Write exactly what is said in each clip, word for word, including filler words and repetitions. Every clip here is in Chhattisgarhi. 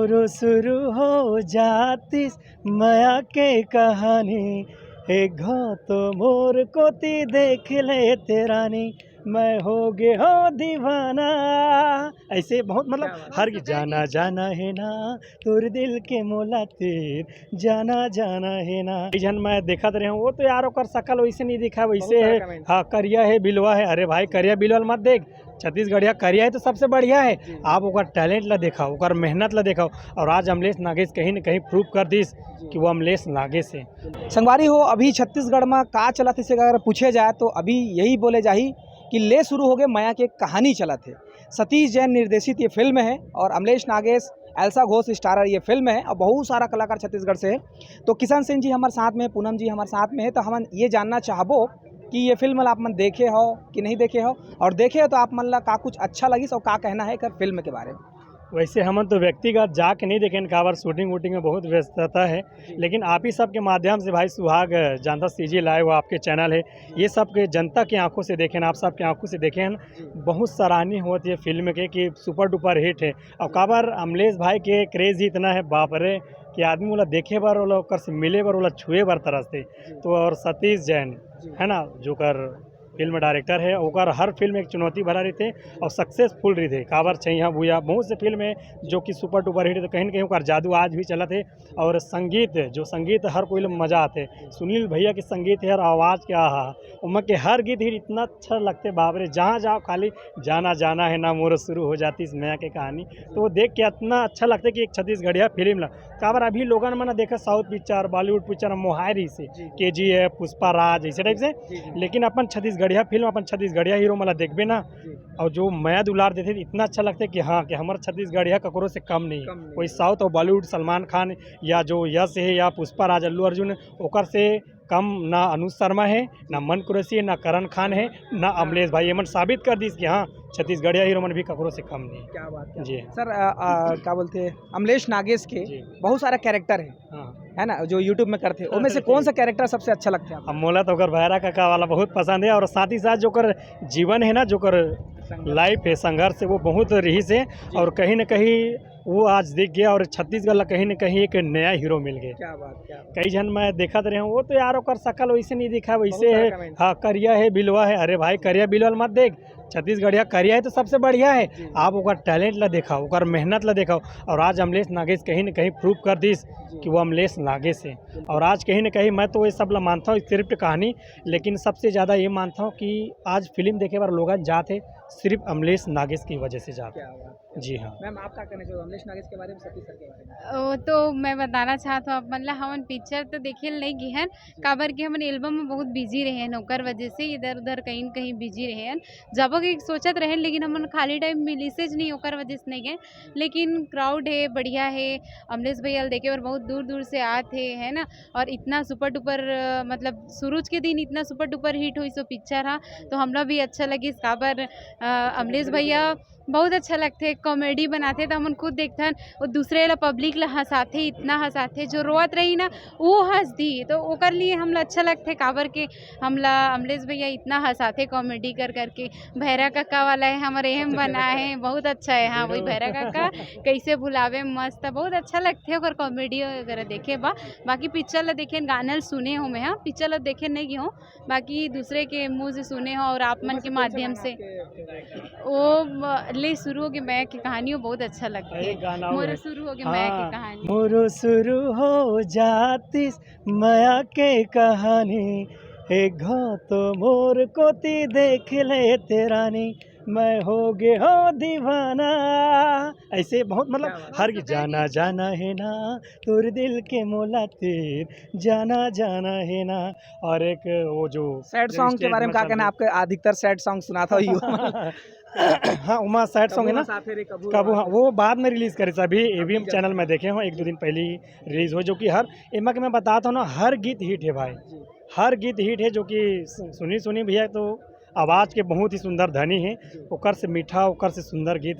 रो शुरू हो जातिस मया के कहानी, एक घाव तो मोर कोती देख लेते रानी, मैं हो गे हो दीवाना। ऐसे बहुत, मतलब, क्या बात है। हर जाना जाना है ना, तोर दिल के मोला तीर, जाना जाना है ना। एक झन मैं देखत रहे हूँ, वो तो यार ओकर शकल वैसे नहीं दिखा, वैसे बहुत सारा है। Comment। हाँ, करिया है, बिलवा है। अरे भाई, करिया बिलवा मत देख, छत्तीसगढ़िया करिया है तो सबसे बढ़िया है। जी। आप ओकर टैलेंट ला देखाओ, ओकर मेहनत ला देखाओ। और आज अमलेश नागेश कहीं ना कहीं प्रूव कर दिस जी। कि वो अमलेश नागेश है। संगवारी हो, अभी छत्तीसगढ़ में का चलत हे, अगर पूछे जाए तो अभी यही बोले जाही कि ले शुरू हो गए मया के कहानी चलत हे। सतीश जैन निर्देशित ये फिल्म है और अमलेश नागेश, एल्सा घोष स्टारर ये फिल्म है और बहुत सारा कलाकार छत्तीसगढ़ से है। तो किशन सिंह जी हमारे साथ में, पूनम जी हमारे साथ में है, तो हम ये जानना चाहबो कि ये फिल्म ला आप मन देखे हो कि नहीं देखे हो, और देखे हो तो आप मन ला का कुछ अच्छा लगिस और का कहना है एकर फिल्म के बारे में। वैसे हमन तो व्यक्तिगत जाके नहीं देखेन, काबर शूटिंग वूटिंग में बहुत व्यस्तता है, जी। लेकिन आप ही सबके माध्यम से भाई सुहाग जानता सीजी लाइव आपके चैनल है, ये सबके जनता की आंखों से देखेन, आप सबके आंखों से देखेन, जी। बहुत सराहनीय होत ये फिल्म के कि सुपर डुपर हिट है। और काबर अमलेश भाई के क्रेज ही इतना है, बाप रे, कि आदमी ओला देखे बर, ओला ओकर से मिले बर, ओला छुए बर तरसते। जी। तो और सतीश जैन, जी। है ना, जोकर फिल्म डायरेक्टर है, ओकर हर फिल्म एक चुनौती भरा रहिथे और सक्सेसफुल रहिथे। काबर छइहां भुइयां बहुत से फिल्म है जो कि सुपर डुपर हिट, तो कहीं ना कहीं ओकर जादू आज भी चलत है। और संगीत, जो संगीत हर कोई ला मजा आथे, सुनील भैया के संगीत है और आवाज़ क्या, आहा, ओमा के हर गीत ही इतना अच्छा लगथे, बाप रे, जहाँ जाओ खाली जाना जाना है ना मोर शुरू हो जातिस मया के कहानी। तो वो देख के इतना अच्छा लगथे कि एक छत्तीसगढ़िया फिल्म ला, काबर अभी लोगन मन देखा साउथ पिक्चर, बॉलीवुड पिक्चर मोहाय रहिसे, जी। केजीएफ, पुष्पा राज, ऐसे टाइप से। जी, जी। लेकिन अपन छत्तीसगढ़िया फिल्म, अपन छत्तीसगढ़िया हीरो मन ला देखबे ना, जी। और जो मया दुलार देथे, इतना अच्छा लगथे कि हाँ, कि हमर छत्तीसगढ़िया ककरो से कम नहीं, कम नहीं। कोई साउथ और बॉलीवुड सलमान खान या जो यश है या पुष्पा राज, अल्लू अर्जुन, ओकर से कम ना अनुज शर्मा है, ना मन कुरैशी है, ना करण खान है, ना अमलेश भाई। ये मन साबित कर दिस कि हाँ, छत्तीसगढ़िया हीरो मन भी ककरो से कम नहीं। क्या बात, क्या जी। बात। सर, अ, अ, क्या बोलते हैं, अमलेश नागेश के जी। बहुत सारा कैरेक्टर है, हाँ। है ना, जो YouTube में करते हैं, हाँ, ओमे से जी। कौन सा कैरेक्टर सबसे अच्छा लगता है आपको? अब मोला तो ओकर भैरा काका वाला बहुत पसंद है, और साथ ही साथ जो ओकर जीवन है ना, जो ओकर संघर्ष। लाइफ है, संघर्ष है, वो बहुत रहिस है, जी। और कहीं ना कहीं वो आज दिख गया और छत्तीसगढ़ ला कहीं ना कहीं एक नया हीरो मिल गए। क्या बात, क्या बात। कई झन मैं देखत रहे हूँ, वो तो यार ओकर शकल वैसे नहीं दिखा, वैसे बहुत सारा है, comment। हाँ, करिया है, बिलवा है। अरे भाई, करिया बिलवा मत देख, छत्तीसगढ़िया करिया है तो सबसे बढ़िया है। जी। आप ओकर टैलेंट ला देखाओ, ओकर मेहनत ला देखाओ। और आज अमलेश नागेश कहीं ना कहीं प्रूव कर दिस जी। कि वो अमलेश नागेश है। बिल्कुल। और आज कहीं ना कहीं मैं तो ये सब ला मानता हूँ, स्क्रिप्ट कहानी, लेकिन सबसे ज़्यादा ये मानता हूँ कि आज फिल्म देखे बर लोगन जात है, सिर्फ अमलेश नागेश की वजह से जात क्या है। बात। जी हाँ। मैम, आप क्या कहना चाहोगे अमलेश नागेश के बारे में, सतीश सर के बारे में? वो तो मैं बताना चाहत हूँ, आप मन ला हमन पिक्चर तो देखे ल नहीं गिहन, काबर कि हमन एल्बम में बहुत बिजी रहे हैं, ओकर वजह से इधर उधर कहीं न कहीं बिजी रहे हैं। जाबो के सोचत रहे, लेकिन हमन खाली टाइम मिलिसेच नहीं, ओकर वजह से नहीं गए। लेकिन क्राउड है, बढ़िया है, अमलेश भैया ल देखे बर बहुत दूर दूर से आत है, है ना? और इतना सुपर डुपर, अ, मतलब, सुरुज के दिन इतना सुपर डुपर हिट होइस वो पिक्चर हा, तो हमला भी अच्छा लगिस। काबर, अ, अमलेश भैया बहुत अच्छा लगथे, कॉमेडी बनाथे, त हमन खुद देखथन, वो दूसरे ला, पब्लिक ला हंसाथे, इतना हंसाथे, जो रोवत रही ना, वो हंस दी, तो ओकर लिए हमला अच्छा लगथे, काबर के हमला अमलेश भैया इतना हंसाथे कॉमेडी कर करके। भैरा काका वाला है, हमर एम बना है, बहुत अच्छा है। हाँ, वही भैरा काका, कैसे भुलावे, मस्त, बहुत अच्छा लगथे ओकर कॉमेडी वगैरह देखे बा। बाकी पिक्चर ला देखे, गाना ल सुने हो मैं, हाँ, पिक्चर ला देखे नहीं हो, बाकी दूसरे के मुंह से सुने हो और आप मन के माध्यम से। वो म-, ले शुरू हो गए मैं की कहानी, वो बहुत अच्छा लगता है। अरे गाना वो मोरे है। शुरू हो गए मैं की हाँ। कहानी। मोरो शुरू हो जातिस मया के कहानी, एक घाव तो मोर कोती देख लेते रानी, मैं हो गे हो दीवाना। ऐसे बहुत, मतलब, क्या बात है। हर जाना जाना है ना, तोर दिल के मोला तीर, जाना जाना है ना। और एक वो जो सैड सॉन्ग के बारे में क्या कहना है आपके? अधिकतर सैड सॉन्ग सुनाता हूँ। हाँ, उमा सैड सॉन्ग है ना, कबू हाँ, वो बाद में रिलीज करे, अभी एवीएम चैनल में देखे हो, एक दो दिन पहले ही रिलीज हो, जो कि हर एमा के मैं बताता हूँ ना, हर गीत हिट है भाई, हर गीत हिट है, जो कि सु-, सुनी सुनी भैया, तो आवाज़ के बहुत ही सुंदर धनी है, ओकर से मीठा, ओकर से सुंदर गीत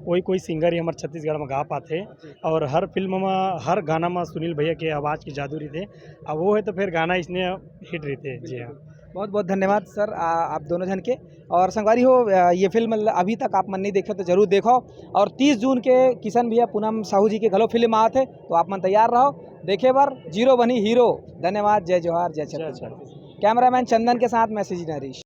कोई कोई सिंगर ही हमारे छत्तीसगढ़ में गा पाते। और हर फिल्म में, हर गाना में सुनील भैया के आवाज़ की जादू रहिथे। अब वो है तो फिर गाना इसने हिट रहिथे। जी हाँ। बहुत बहुत धन्यवाद सर, आ, आप दोनों झन के। और संगवारी हो, आ, ये फिल्म ल-, अभी तक आप मन नहीं देखे तो जरूर देखो। और तीस जून के किशन भैया पूनम साहू जी के घलो फिल्म आत हे, तो आप मन तैयार रहो देखे बर। जीरो बनी हीरो। धन्यवाद, जय जोहार, जय छत्तीसगढ़। कैमरामैन चंदन के साथ मैं सीजी नरेश।